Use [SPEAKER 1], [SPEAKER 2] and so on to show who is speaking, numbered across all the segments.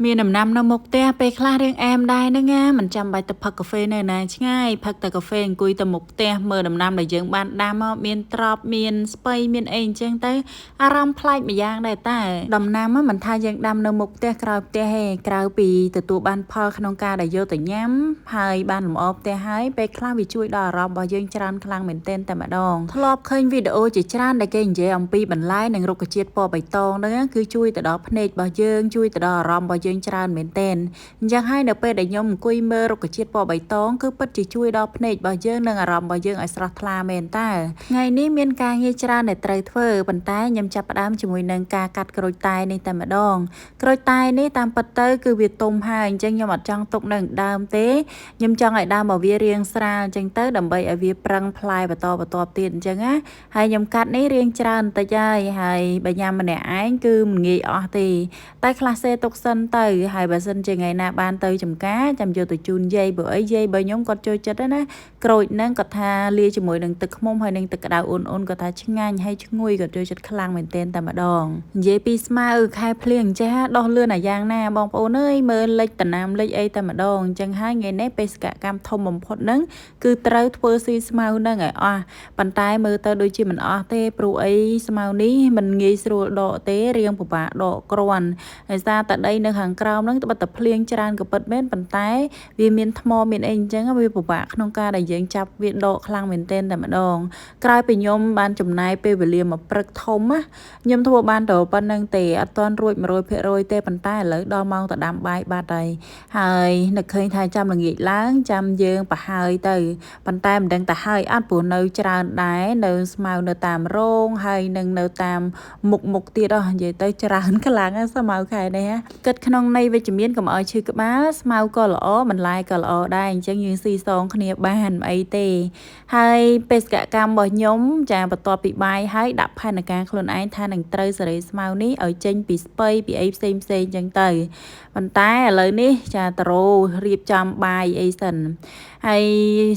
[SPEAKER 1] មានដំណាំនៅមុខផ្ទះពេលខ្លះរៀងអែមដែរហ្នឹងណាមិនចាំបាច់ទៅផឹកកាហ្វេនៅណាឆ្ងាយផឹកតែកាហ្វេអង្គុយទៅមុខផ្ទះមើលដំណាំដែលយើងបានដាំមកមានត្រប់មានស្ពៃមានអីអញ្ចឹងទៅអារម្មណ៍ប្លែកម្យ៉ាងដែរតែដំណាំមិនថាយើងដាំនៅមុខផ្ទះក្រោយផ្ទះទេក្រៅពីទទួលបានផលក្នុងការដែលយកទៅញ៉ាំហើយបានលម្អផ្ទះហើយពេលខ្លះវាជួយដល់អារម្មណ៍របស់យើងច្រើនខ្លាំងមែនទែនតែម្ដងធ្លាប់ឃើញវីដេអូជាច្រើនដែលគេនិយាយអំពីបន្លែនិងរុក្ខជាតិពណ៌បៃតងហ្នឹងគឺជួយទៅដល់ភ្នែករបស់យើងជួយទៅដល់អារម្មណ៍របស់យើងច្រើនមែនទែនអញ្ចឹងហើយនៅពេលដែលខ្ញុំអង្គុយមើលរុក្ខជាតិពណ៌បៃតងគឺពិតជាជួយដល់ភ្នែករបស់យើងនិងអារម្មណ៍របស់យើងឲ្យស្រស់ថ្លាមែនតើថ្ងៃនេះមានការងារច្រើនដែលត្រូវធ្វើប៉ុន្តែខ្ញុំចាប់ផ្ដើមជាមួយនឹងការកាត់ក្រូចតែនេះតែម្ដងក្រូចតែនេះតាមពិតទៅគឺវាទុំហើយអញ្ចឹងខ្ញុំអត់ចង់ទុកនៅដើមទេខ្ញុំចង់ឲ្យដើមរបស់វារាងស្រាលអញ្ចឹងទៅដើម្បីឲ្យវាប្រឹងផ្លែបន្តបន្ទាប់ទៀតអញ្ចឹងណាហើយខ្ញុំកាត់នេះរាងច្រើនបន្តិចហើយហើយបើញ៉ាំម្នាក់ឯងគឺមិនងាយអស់ទេតែខ្លះសេទុកសិនទៅហើយបើសិនជាថ្ងៃណាបានទៅចំការចាំយកទៅជូនយាយព្រោះអីយាយបើខ្ញុំគាត់ចូលចិត្តណាក្រូចហ្នឹងគាត់ថាលាយជាមួយនឹងទឹកឃ្មុំហើយនឹងទឹកក្តៅអ៊ុនៗគាត់ថាឆ្ងាញ់ហើយឈ្ងុយគាត់ចូលចិត្តខ្លាំងមែនទែនតែម្ដងនិយាយពីស្មៅខែភ្លៀងចេះដោះលឿនអាយ៉ាងណាបងប្អូនអើយមើលលិចតំណាមលិចអីតែម្ដងអញ្ចឹងហើយថ្ងៃនេះបេសកកម្មធំបំផុតហ្នឹងគឺត្រូវធ្វើស៊ីស្មៅហ្នឹងឲ្យអស់ប៉ុន្តែមើលទៅដូចជាមិនអស់ទេព្រោះអីស្មៅនេះមិនងាយស្រួលដកទេរៀងពិបាកដកគ្រាន់ដោយសារតែដីនៅខាងក្រោមហ្នឹងត្បិតតែភ្លៀងច្រើនក៏ពិតមែនប៉ុន្តែវាមានថ្មមានអីអញ្ចឹងវាពិបាកក្នុងការដែលយើងចាប់វាដកខ្លាំងមែនទែនតែម្ដងក្រោយពីខ្ញុំបានចំណាយពេលវេលាមកព្រឹកធំណាខ្ញុំធ្វើបានតែប៉ុណ្្នឹងទេអត់ទាន់រួច100%ទេប៉ុន្តែឥឡូវដល់ម៉ោងទៅដាំបាយបាត់ហើយហើយនឹកឃើញថាចាំល្ងាចឡើងចាំយើងប្រហើយទៅប៉ុន្តែមិនដឹងទៅហើយអត់ព្រោះនៅច្រើនដែរនៅស្មៅនៅតាមរោងហើយនឹងនៅតាមមុខមុខទៀតអស់និយាយទៅច្រើនខ្លាំងស្មៅខែនេះគិតក្នុងន័យវិជ្ជមានកុំឲ្យឈឺក្បាលស្មៅក៏ល្អបន្លែក៏ល្អដែរអញ្ចឹងយើងស៊ីសងគ្នាបានមិនអីទេហើយបេសកកម្មរបស់ខ្ញុំចាបន្ទាប់ពីបាយហើយដាក់ផែនការខ្លួនឯងថានឹងត្រូវសេរីស្មៅនេះឲ្យចេញពីស្ពៃពីអីផ្សេងផ្សេងអញ្ចឹងទៅប៉ុន្តែឥឡូវនេះចាតរោរៀបចំបាយអីសិនហើយ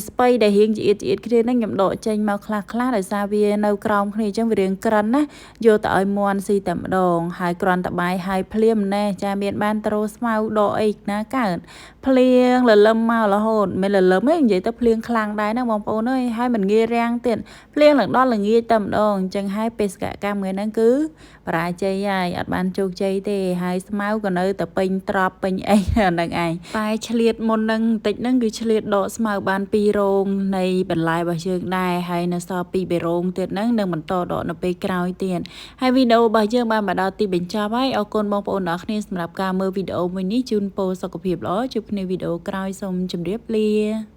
[SPEAKER 1] ស្ពៃដែលរៀងចៀតចៀតគ្នាហ្នឹងខ្ញុំដកចេញមកខ្លះខ្លះដោយសារវានៅក្រោមគ្នាអញ្ចឹងវារៀងក្រិនណាយកទៅឲ្យមន់ស៊ីតែម្ដងហើយគ្រាន់តែបាយហើយភ្លាមណែចាមានបានត្រូស្មៅដកអីណាកើតភ្លៀងលលឹមមករហូតមិនលលឹមទេនិយាយទៅភ្លៀងខ្លាំងដែរណាបងប្អូនអើយហើយមិនងាយរាំងទៀតភ្លៀងឡើងដល់ល្ងាចតែម្ដងអញ្ចឹងហើយបេសកកម្មថ្ងៃហ្នឹងគឺបរាជ័យហើយអត់បានជោគជ័យទេហើយស្មៅក៏នៅតែពេញត្រប់ពេញអីហ្នឹងឯងតែឆ្លៀតមុននឹងបន្តិចហ្នឹងគឺឆ្លៀតដកស្មៅបាន2រោងនៃបន្លែរបស់យើងដែរហើយនៅសល់2 3រោងទៀតហ្នឹងនឹងបន្តដកនៅពេលក្រោយទៀតហើយវីដេអូរបស់យើងបានមកដល់ទីបញ្ចប់ហើយអរគុណបងប្អូនទាំងអស់គ្នាសម្រាប់ការមើលវីដេអូមួយនេះជូនពរសុខភាពល្អជួបគ្នាវីដេអូក្រោយសូមជម្រាបលា។